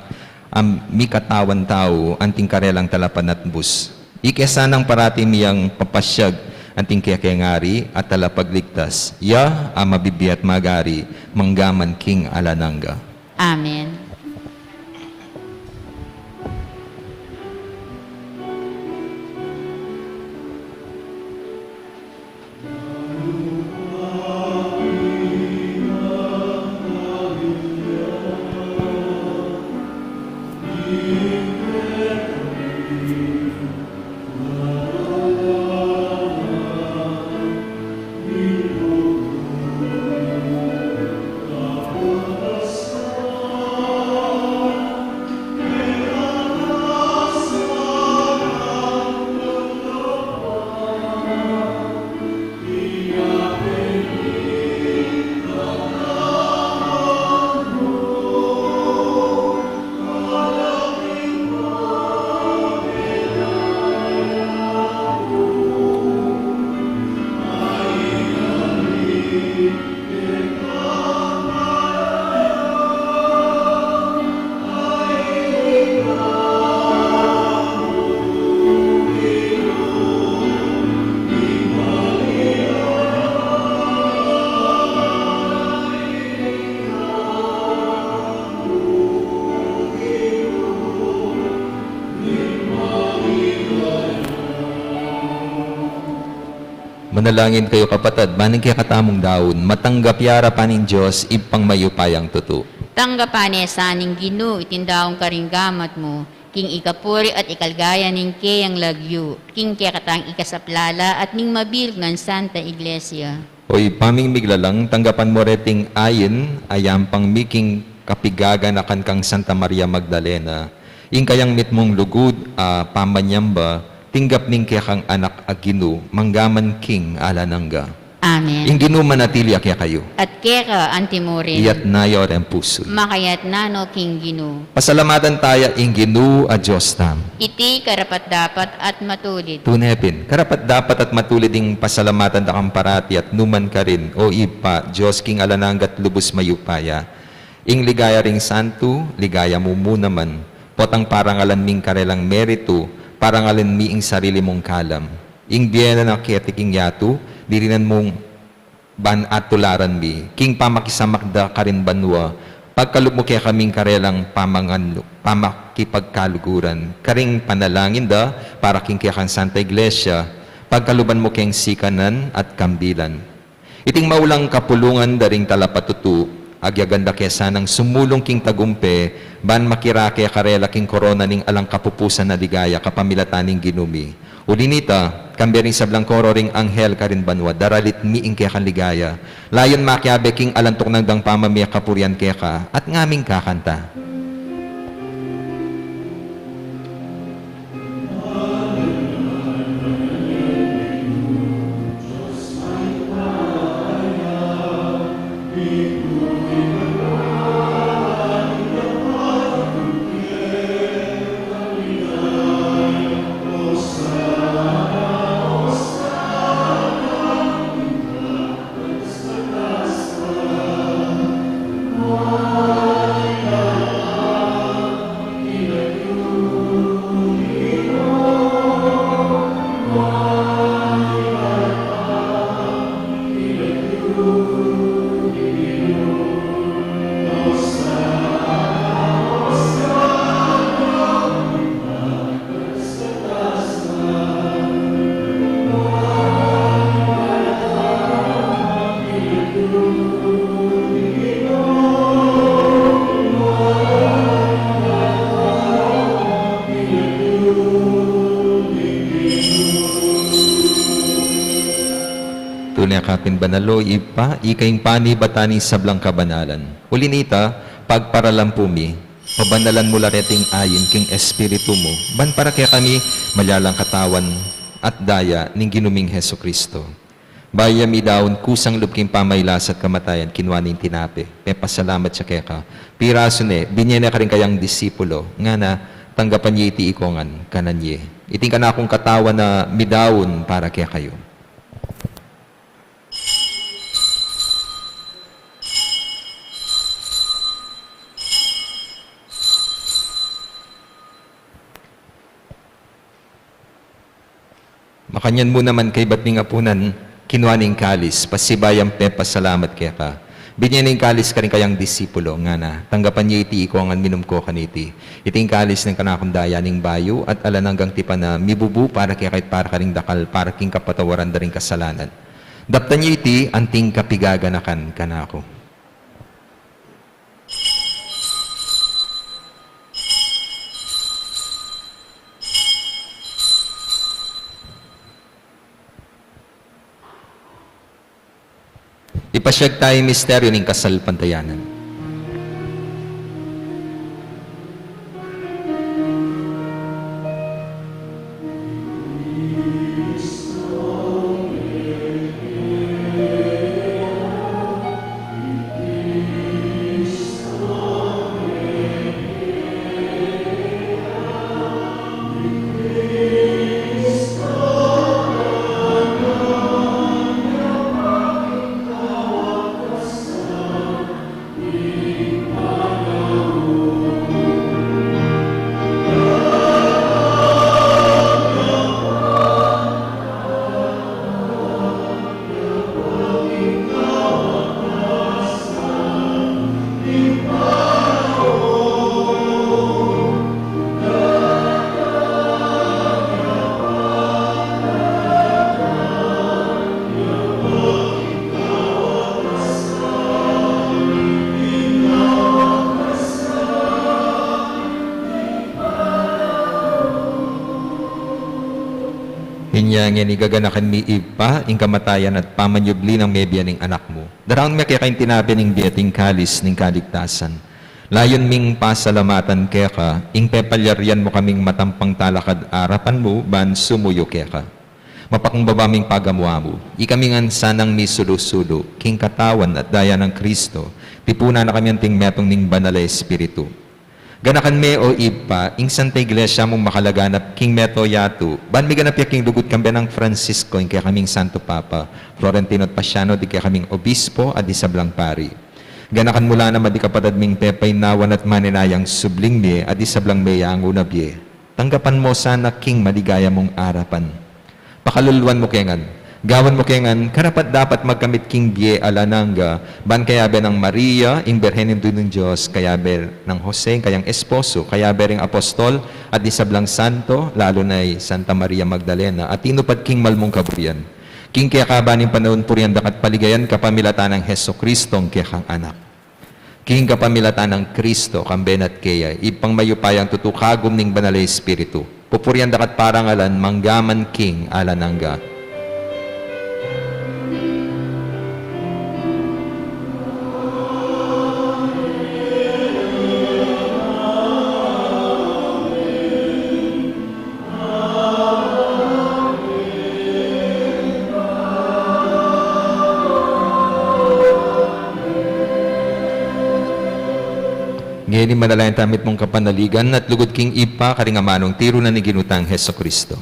a mikatawan tau, anting karelang talapanakbus. Ike sanang parati miyang papasyag, anting kekeng ari at talapagligtas, ya a mabibie at magari, mangga man king alang angga. Amen. Manalangin kayu, kapatad, ban ing kekatamung daun matanggap ya arapan ning Dios, Ibpang mayupayang tutu. Tanggapan ne sa ning Ginu iting daun karing gamat mu, king ikapuri at ikaligaya ning keyang lagyu, king kekatang ikasaplala at ning mabilug nang Santa Iglesia. O Ibpa ming miglalang, tanggapan mu reting ain a yampang mi king kapigaganakan kang Santa Maria Magdalena, ing kayang mitmung lugud a pamanyamba, tinggap ning kekang Anak a Ginu, manggaman king alang angga. Amen. Ing Ginu manatili ya kekayu. At keka antimurin. Iyatas yu reng pusu. Makayatas no king Ginu. Pasalamatan taya ing Ginu a Dios tamu. Iti karapat-dapat at matulid. Tune pin, karapat-dapat at matulid ing pasalamatan da kang parati at nukarin man, o Ibpa, Dios king alang angga at lubus mayupaya. Ing ligaya ring santu, ligaya mu mu naman, potang parangalan ming karelang meritu, parangalan mi ing sarili mung kalam. Ing bie na keti king yatu, dirinan mung ban at tularan mi, king pamakisamak da karin banua, pagkalub mu kekaming karelang pamangan-, pamakipagkaluguran, karing panalangin da, para king kekang Santa Iglesia, pagkaluban mu keng sikanan at kambilan. Iting maulang kapulungan da ring talapatutu, agyagan da ke sanang sumulung king tagumpe, ban makirake karela king korona ning alang kapupusan a ligaya kapamilatan ning Ginu mi. Uli nita, kambe ring sablang koro ring anghel karin banua, daralit mi ing kekang ligaya. Layun makiabe king alang tuknang dang pamamie kapurian keka, at ngaming kakanta. Tune ka pin banal, o Ibpa, ika ing panibatan ning sablang kabanalan. Uli nita, pagparalampu mi, pabanalan mu la reting ain king Espiritu mu, ban para kekami malyalang katawan at daya ning Ginu ming Jesucristo. Bayu ya midaun kusang lub king pamailas at kamatayan, kinua ne ing tinape, pepasalamat ya keka, pirasu ne, binie ne karing kayang disipulo, ngana, tanggapan ye iti ikongan, kanan ye. Iti ing kanakung katawan a midaun para kekayu. Makanyan mu naman kaybat ning apunan, kinua ne ing kalis, pasibayu yang pepasalamat keka. Binie ne ing kalis karing kayang disipulo, ngana, tanggapan ye iti ikongan, minum ko kaniti. Iti ing kalis ning kanakung daya ning bayu at alang anggang tipan a mibubu para kekayu at para karing dakal, para king kapatawaran da ring kasalanan. Daptan ye iti anting kapigaganakan kanaku. Ipasiag taya ing misteryu ning kasalpantayanan. Inya ngeni gaganakan mi Ibpa, ing kamatayan at pamanyubli nang mebie ning Anak mu. Daraun mi keka ing tinape ning bie at ing kalis ning kaligtasan. Layun ming pasalamatan keka, ing pepalyarian mu kaming matampang talakad arapan mu, ban sumuyu keka. Mapakumbaba ming pagamu-amu, ikami ngan sanang misulu-sulu, king katawan at daya nang Kristo, tipunan na kami anting metung ning Banal a Espiritu. Ganakan me, o Ibpa, ing Santa Iglesia mung makalaganap king mabilug a yatu, ban miganap ya king lugud kambe nang Francisco, ing kekaming Santo Papa, Florentino at Pasiano, ding kekaming Obispo, at ding sablang pari. Ganakan mu la naman ding kapatad ming pepaynawan at maninayang subling mie, at ding sablang meyangu na bie. Tanggapan mu sana king maligaya mung arapan. Pakaluluan mu ke ngan. Gawan mu ke ngan, karapat-dapat magkamit king bie alang angga, ban kayabe nang Maria, ing Birhen Indu ning Dios, kayabe nang Jose, ing kayang esposo, kayabe ring apostol, at ding sablang santo, lalu na i Santa Maria Magdalena, a tinupad king mal mung kaburian. King kekaban ning panaun purian da ka at paligayan kapamilatan nang Jesucristo, ing kekang Anak. King kapamilatan nang Kristo, kambe na at keya, Ibpang mayupayang tutu, kagum ning Banal a Espiritu, pupurian da ka at parangalan, mangga man king alang angga. Ngeni manalangin tamu mitmung kapanaligan at lugud king Ibpa karing amanung tiru na ning Ginu tang Jesucristo.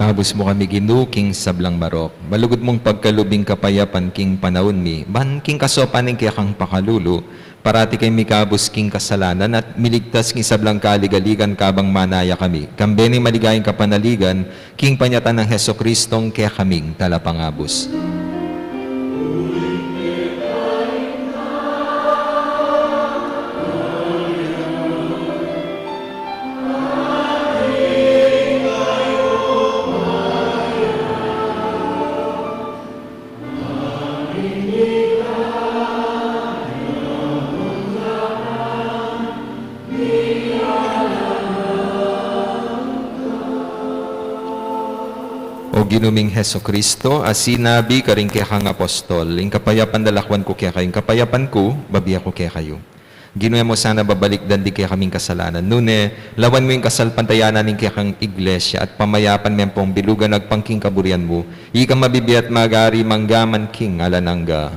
Ikabus mu kami, Ginu, king sablang marok. Malugud mung pagkalub ing kapayapan king panaun mi, ban king kasopan ning kekang pakalulu, parati kami mikabus king kasalanan at miligtas king sablang kaligaligan kabang manaya kami. Kambe ning maligayang kapanaligan, king panyatang nang Jesucristong kekaming Talapangabus. O Ginu ming Jesucristo, a sinabi karing kekang apostol, ing kapayapan lalakwan ku kekayu, ing kapayapan ku, babie ku kekayu. Ginu, e mu sana babalikdan ding kekaming kasalanan, nune lawan mu ing kasalpantayanan ning kekang Iglesia at pamayapan me ampong bilugan agpang king kaburian mu, ikang mabibie at mag-ari mangga man king alang angga.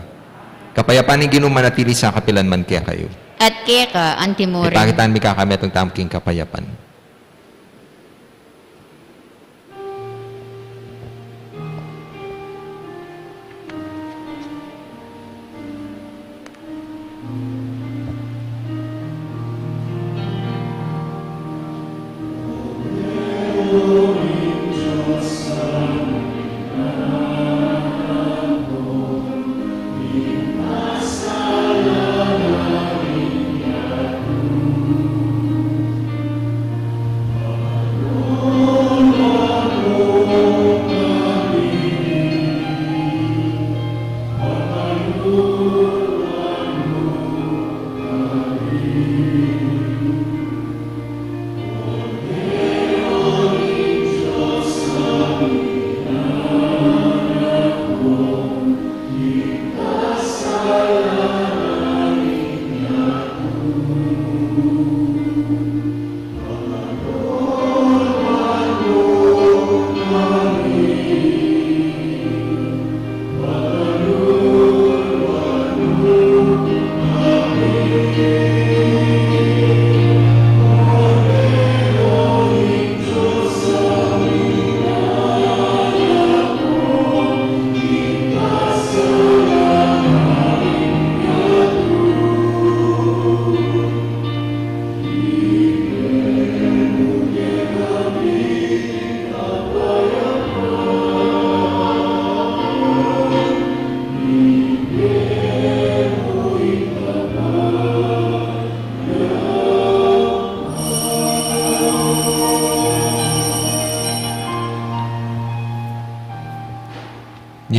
Kapayapan ning Ginu manatili sa kapilan man kekayu. At keka antimurin. Ipakitan mi kekayu ing tamu king kapayapan.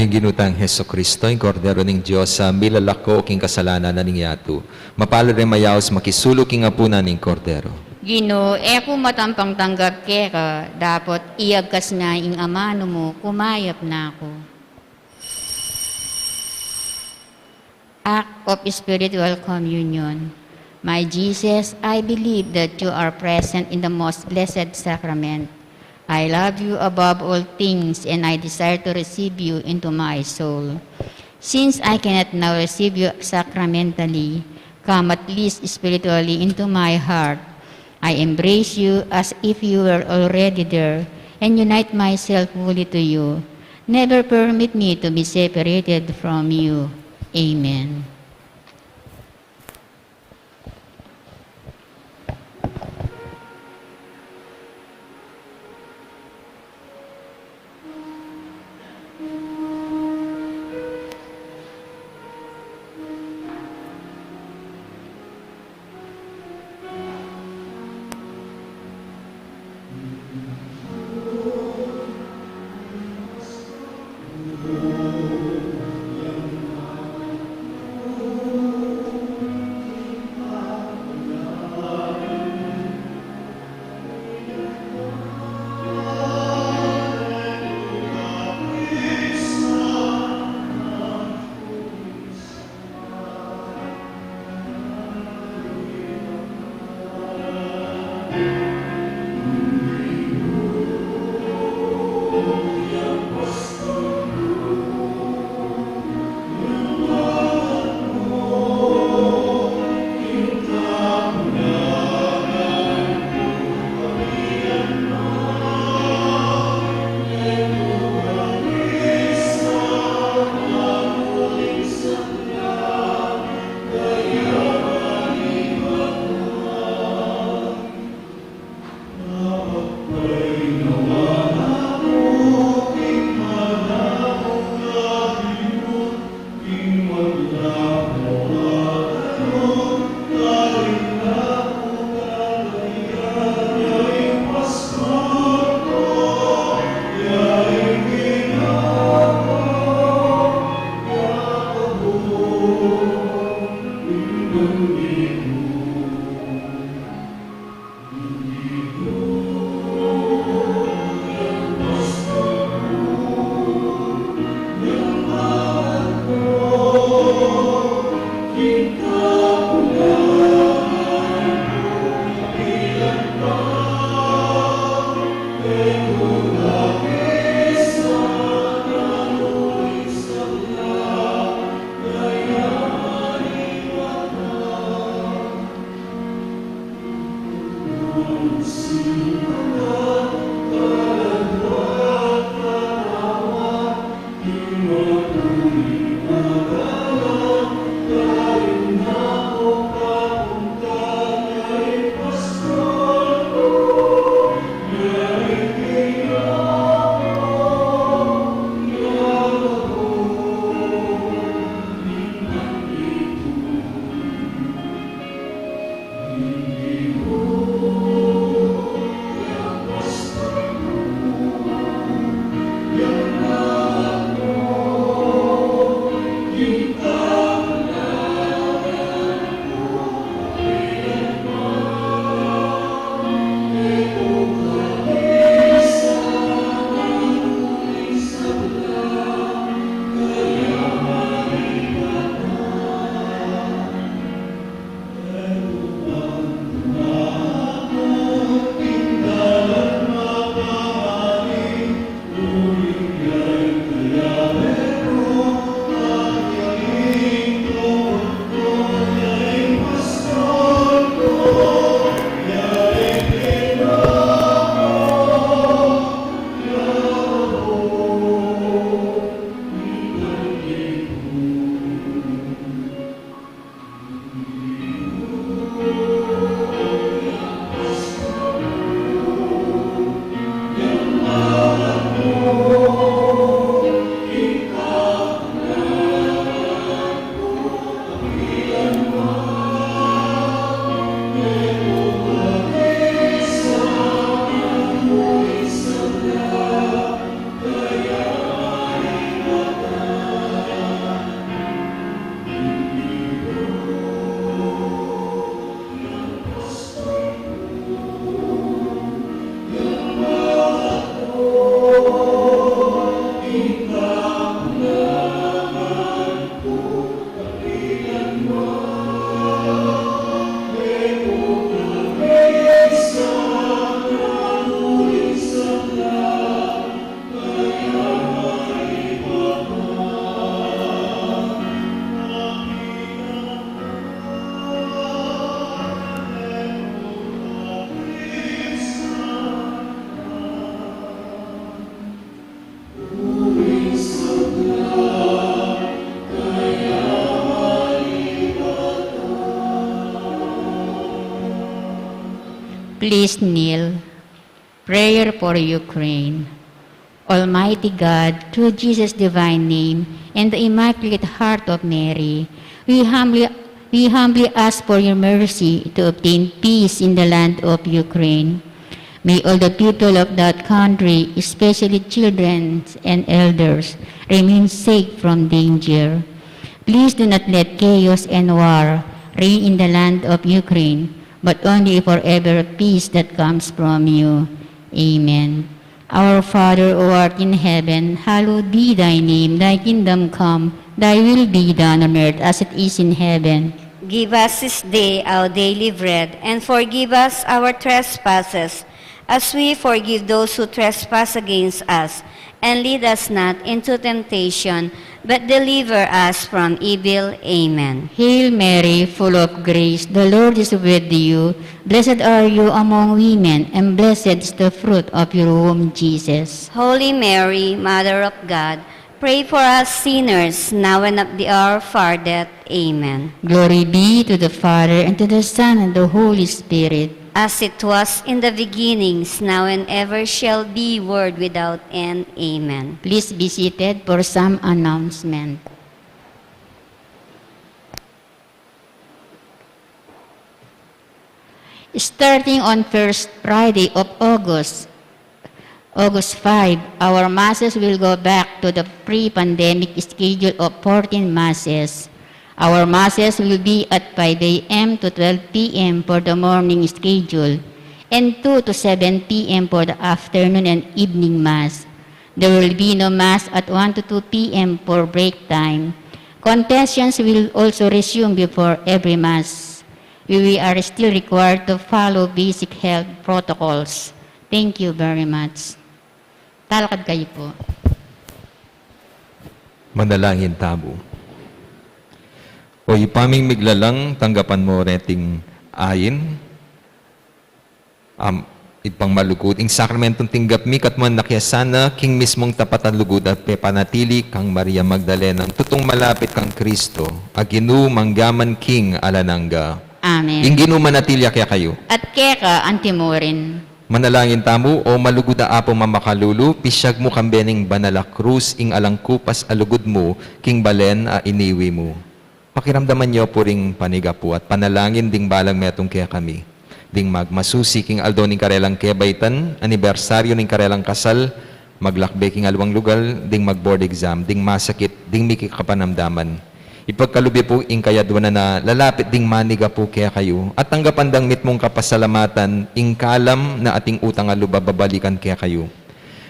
Ing Ginu tang Jesucristo, ing Kordero ning Dios, a milalako king kasalanan na ning yatu. Mapalad ding mayaus makisalu king apunan ning Kordero. Ginu, e ku matampang tanggap keka, dapot iyagkas me ing amanu mu, kumayap na ku. Act of Spiritual Communion. My Jesus, I believe that you are present in the most blessed sacrament. I love you above all things, and I desire to receive you into my soul. Since I cannot now receive you sacramentally, come at least spiritually into my heart. I embrace you as if you were already there, and unite myself fully to you. Never permit me to be separated from you. Amen. Please kneel. Prayer for Ukraine. Almighty God, through Jesus' divine name and the Immaculate Heart of Mary, we humbly, we humbly ask for your mercy to obtain peace in the land of Ukraine. May all the people of that country, especially children and elders, remain safe from danger. Please do not let chaos and war reign in the land of Ukraine, but only forever peace that comes from you. Amen. Our Father who art in heaven, hallowed be thy name. Thy kingdom come, thy will be done on earth as it is in heaven. Give us this day our daily bread, and forgive us our trespasses, as we forgive those who trespass against us. And lead us not into temptation, but deliver us from evil. Amen. Hail Mary, full of grace, the Lord is with you. Blessed are you among women, and blessed is the fruit of your womb, Jesus. Holy Mary, Mother of God, pray for us sinners, now and at the hour of our death. Amen. Glory be to the Father, and to the Son, and the Holy Spirit. As it was in the beginnings, now and ever shall be, world without end. Amen. Please be seated for some announcement. Starting on first Friday of August, August five, our masses will go back to the pre-pandemic schedule of fourteen masses. Our masses will be at five a m to twelve p m for the morning schedule and two to seven p m for the afternoon and evening mass. There will be no mass at one to two p m for break time. Confessions will also resume before every mass. We are still required to follow basic health protocols. Thank you very much. Talakad kayu pu. Manalangin tamu. O Ibpa ming miglalang, tanggapan mu reting ain, am, Ibpang malugud, ing sakramentong tinggap mi, katmuan na ke sana king mismung tapat a lugud at pepanatili kang Maria Magdalenang tutung malapit kang Kristo, a Ginu, mangga man king alang angga. Amen. Ing Ginu manatili ya kekayu. At keka anti mu rin. Manalangin tamu. O malugud a Apu mamakalulu, pisyag mu kambe ning banal a krus ing alang kupas a lugud mu king balen a iniwi mu. Pakiramdaman yu pu ring panigapu at panalangin ding balang metung kekami, ding magmasusi king aldo ning karelang kebaitan, anibersaryu ning karelang kasal, maglakbe king aliwang lugal, ding mag-board exam, ding masakit, ding miki kapanamdaman. Ipagkalub yu pu ing kayadwanan a lalapit ding manigapu kekayu, at tanggapan dang mitmung kapasalamatan ing kalam na ating utang a lub a babalikan kekayu.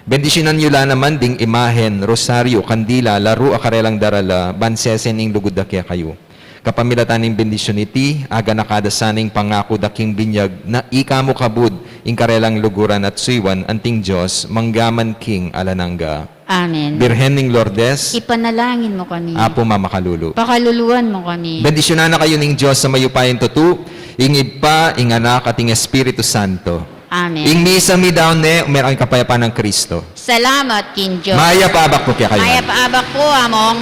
Bendisyunan yu la naman ding imahen, rosaryu, kandila, laru a karelang darala, ban sesen ing lugud da kekayu. Kapamilatan ning bendisyun iti, aganaka da sana ing pangaku da king binyag na ika mu kabud ing karelang luguran at suyuan anting Dios, mangga man king alang angga. Amen. Birhen ning Lourdes, ipanalangin mu kami. Apu mamakalulu, pakaluluan mu kami. Bendisyunan na kayu ning Dios a mayupayang tutu, ing Ibpa, ing Anak, at ing Espiritu Santo. Amen. Ing misa mi daun ne, ume ing kapayapan nang Kristo. Salamat king Dios. Mayap a abak pu kekayu. Mayap a abak pu, Among.